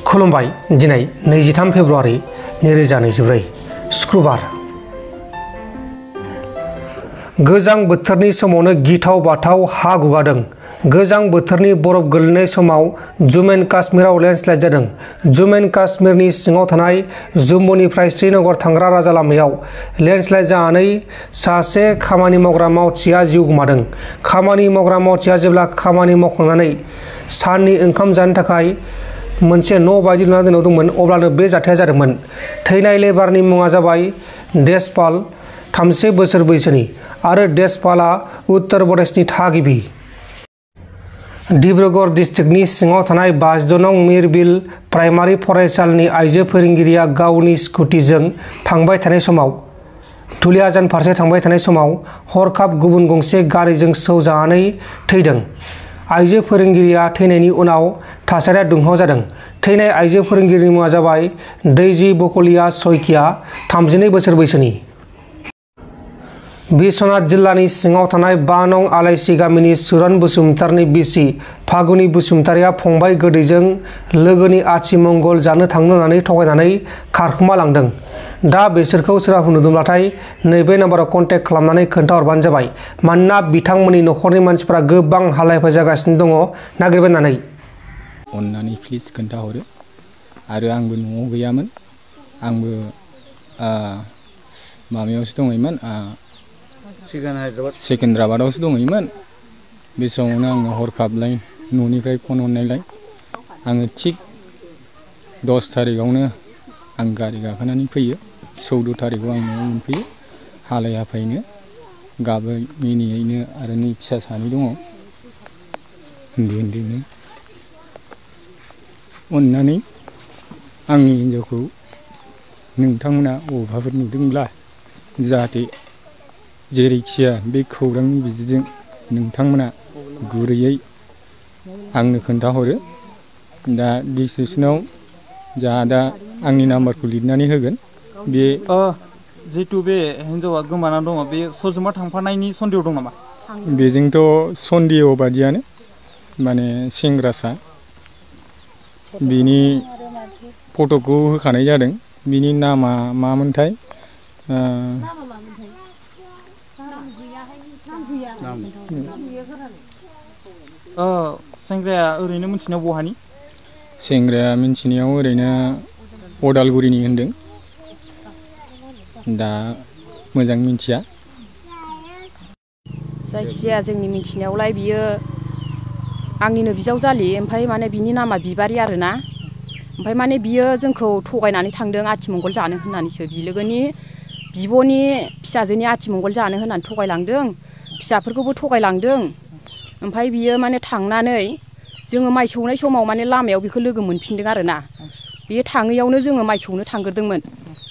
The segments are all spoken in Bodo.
खुलुमबाय दिनै 23 फेब्रुआरि 2024 शुक्रबार गोजां बोथोरनि समावनो गिथाव बाथाव हा गुगादों। गोजां बोथोरनि बरफ गोलैनाय समाव जम्मु एन्ड काश्मीराव लेन्डस्लाइड जादों। जम्मु एन्ड काश्मीरनि सिङाव थानाय जम्मूनिफ्राय श्रीनगर थांग्रा राजा लामायाव लेन्डस्लाइड जानानै सासे खामानि मावग्रा मावथिआ जिउ गोमादों। खामानि मावग्रा मावथिआ जेब्ला खामानि मावखांनानै साननि ओंखाम जानो थाखाय मोनसे न' बायदि लुना दोननाय दंमोन अब्लानो बे जाथाया जादोंमोन। थैनाय लेबारनि मुङा जाबाय देशपाल, 33 बोसोर बैसोनि, आरो देशपालआ उत्तर प्रदेशनि थागिबि। डिब्रुगड़ डिस्ट्रिक्टनि सिङाव थानाय 52 नं मिरबिल प्राइमारि फरायसालिनि आइजो फोरोंगिरिया गावनि स्कुटिजों थांबाय थानाय समाव धुलियाजान फारसे थांबाय थानाय समाव हरखाब गुबुन गंसे गारिजों सौजानानै थैदों। आइजो फोरोंगिरिया थैनायनि उनाव थासारिया दुंहाव जादों। थैनाय आइजो फोरोंगिरिनि मुङा जाबाय दैजी बकलिया सइकिया, 32 बोसोर बैसोनि। बिश्वनाथ जिल्लानि सिङाव थानाय 5 नं आलाइसि गामिनि सुरन बसुमतारिनि बिसि फागुनि बसुमतारिया फंबाय गोदैजों लोगोनि आथिमंगल जानो थांनो होननानै थगायनानै खारखोमा लांदों। दा बिसोरखौ सोरबाफोर नुदोंब्लाथाय नैबे नाम्बाराव कन्टेक्ट खालामनानै खोन्थाहरबानो जाबाय, मानोना बिथांमोननि न'खरनि मानसिफोरा गोबां हालाय-हाफाय जागासिनो दङ नागिरबायनानै। अन्नानै प्लिज खोन्थाहरो। आरो आंबो न'आव गैयामोन, आंबो माबायावसो दङमोन, सेकेन्द्राबादावसो दङमोन। बे समावनो आङो हरखाबलाय न'निफ्राय फन हरनायलाय आङो थिग 10 थारिखआवनो आं गारि गाखोनानै फैयो। 14 थारिखआव आं न'आव मोनफैयो। हालाय हाफायनो गाबै मिनियैनो आरो नै फिसा सानै दङ उन्दै उन्दैनो। अन्नानै आंनि हिन्जावखौ नोंथांमोना बबेबाफोर नुदोंब्ला जाहाथे जेरैखिया बे खौरांनि बिदिजों नोंथांमोना गुरैयै आंनो खोन्थाहरो। दा डिसक्रिपसनाव जाहा दा आंनि नाम्बारखौ लिरनानै होगोन। बे जिहेतु बे हिन्जावा गोमाना दङ, बे सोरजोंबा थांफानायनि सन्देह दं नामा? बेजोंथ' सन्देह बादियानो, माने सेंग्रासा। बिनि फट'खौ होखानाय जादों। बिनि नामा मामोनथाय? सेंग्राया ओरैनो मिथिनायाव बहानि? सेंग्राया मिथिनायाव ओरैनो अदालगुरिनि होनदों। दा मोजां मिथिया। जायखिजाया जोंनि मिथिनायावलाय बियो आंनिनो बिजावजालि, ओमफ्राय माने बिनि नामा बिबारि आरोना। ओमफ्राय माने बियो जोंखौ थगायनानै थांदों आथिमंगल जानो होननानैसो। बिलोगोनि बिब'नि फिसाजोनि आथिमंगल जानो होननानै थगायलांदों, फिसाफोरखौबो थगायलांदों। ओमफ्राय बियो माने थांनानै जोङो माइ सौनाय समाव माने लामायाव बेखौ लोगो मोनफिनदों आरोना। बे थाङैयावनो जोङो माइ सौनो थांग्रोदोंमोन।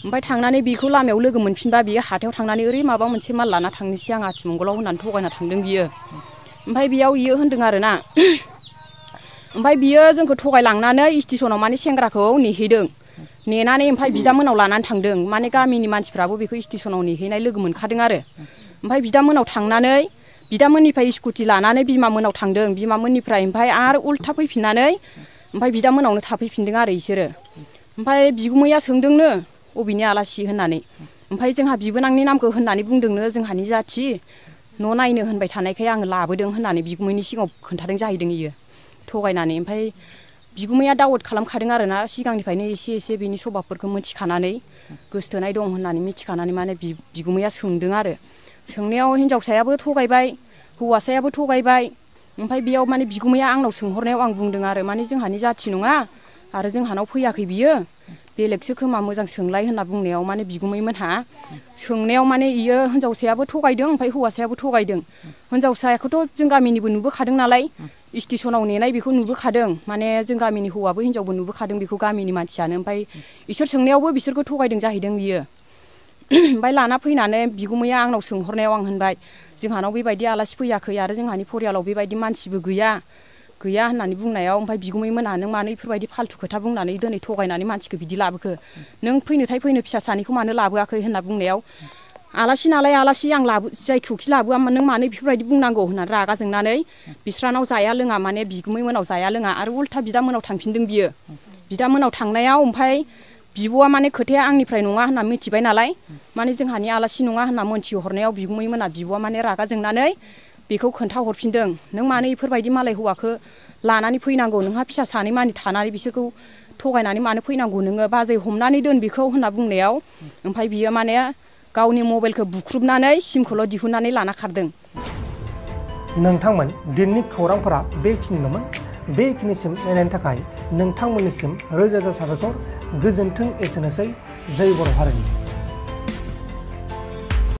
ओमफ्राय थांनानै बेखौ लामायाव लोगो मोनफिनबा बियो हाथायाव थांनानै ओरै माबा मोनसे माल लाना थांनोसै आं आथिमंगलाव होननानै थगायना थांदों बियो। ओमफ्राय बेयाव इयो होनदों आरोना। ओमफ्राय बियो जोंखौ थगायलांनानै स्टेसनाव माने सेंग्राखौ नेहैदों। नेनानै ओमफ्राय बिदामोनाव लानानै थांदों। माने गामिनि मानसिफ्राबो बेखौ स्टेसनाव नेहैनाय लोगो मोनखादों आरो। ओमफ्राय बिदामोनाव थांनानै बिदामोननिफ्राय स्कुटि लानानै बिमामोनाव थांदों। बिमामोननिफ्राय ओमफ्राय आरो उल्था फैफिननानै ओमफ्राय बिदामोनावनो थाफैफिनदों आरो इसोरो। ओमफ्राय बिगुमैया सोंदोंनो अबेनि आलासि होननानै। ओमफ्राय जोंहा बिबोनांनि नामखौ होननानै बुंदोंनो जोंहानि जाथि। न' नायनो होनबाय थानायखाय आङो लाबोदों होननानै बिगुमैनि सिगाङाव खोन्थादों जाहैदों इयो थगायनानै। ओमफ्राय बिगुमैया दावट खालामखादों आरोना सिगांनिफ्रायनो एसे एसे बिनि सभाबफोरखौ मिथिखानानै, गोसथोनाय दं होननानै मिथिखानानै माने बिगुमैया सोंदों आरो। सोंनायाव हिनजावसायाबो थगायबाय, हौवासायाबो थगायबाय। ओमफ्राय बेयाव माने बिगुमैया आंनाव सोंहरनायाव आं बुंदों आरो माने जोंहानि जाथि नङा आरो जोंहानाव फैयाखै बियो, बेलेगसो खोमा, मोजां सोंलाय होनना बुंनायाव माने बिगुमैमोनहा सोंनायाव माने इयो हिनजावसायाबो थगायदों ओमफ्राय हौवासायाबो थगायदों। हिनजावसाखौथ' जों गामिनिबो नुबोखादों नालाय, स्टेसनाव नेनाय बेखौ नुबोखादों। माने जों गामिनि हौवाबो हिनजावबो नुबोखादों बेखौ, गामिनि मानसियानो। ओमफ्राय इसोर सोंनायावबो बिसोरखौ थगायदों जाहैदों बियो। ओमफ्राय लाना फैनानै बिगुमैया आंनाव सोंहरनायाव आं होनबाय जोंहानाव बेबायदि आलासि फैयाखै आरो जोंहानि परियालाव बेबायदि मानसिबो गैया होननानै बुंनायाव ओमफ्राय बिगुमैमोनहा नों मानो बेफोरबायदि फाल्थु खोथा बुंनानै दिनै थगायनानै मानसिखौ बिदि लाबोखो, नों फैनो फिसा सानैखौ मानो लाबोआखै होनना बुंनायाव आलासि नालाय आलासि, आं जायखौखि लाबोआ नों मानो बेफोरबायदि बुंनांगौ होननानै रागा जोंनानै बिस्रानाव जाया लोङा, माने बिगुमैमोनाव जाया लोङा आरो उल्था बिदामोनाव थांफिनदों बियो। बिदामोनाव थांनायाव ओमफ्राय बिब'आ माने खोथाया आंनिफ्राय नङा होनना मिथिबाय नालाय माने जोंहानि आलासि नङा होनना मोनथिहरनायाव बिगुमैमोना बिब'आ माने रागा जोंनानै बेखौ खोन्थाहरफिनदों नों मानो इफोरबायदि मालाय हौवाखौ लानानै फैनांगौ नोंहा फिसा सानै मानि थानानै बिसोरखौ थगायनानै मानो फैनांगौ नोङो बाजै हमनानै दोन बेखौ होनना बुंनायाव ओमफ्राय बियो माने गावनि मबाइलखौ बुख्रुबनानै सिमखौल' दिहुननानै लाना खारदों। नोंथांमोन दिननि खौरांफोरा बेखिनिल'मोन। बेखिनिसिम नायनायनि थाखाय नोंथांमोननिसिम रोजा रोजा साबायखर। गोजोन्थों एसेनोसै। जै बर' हारिनि।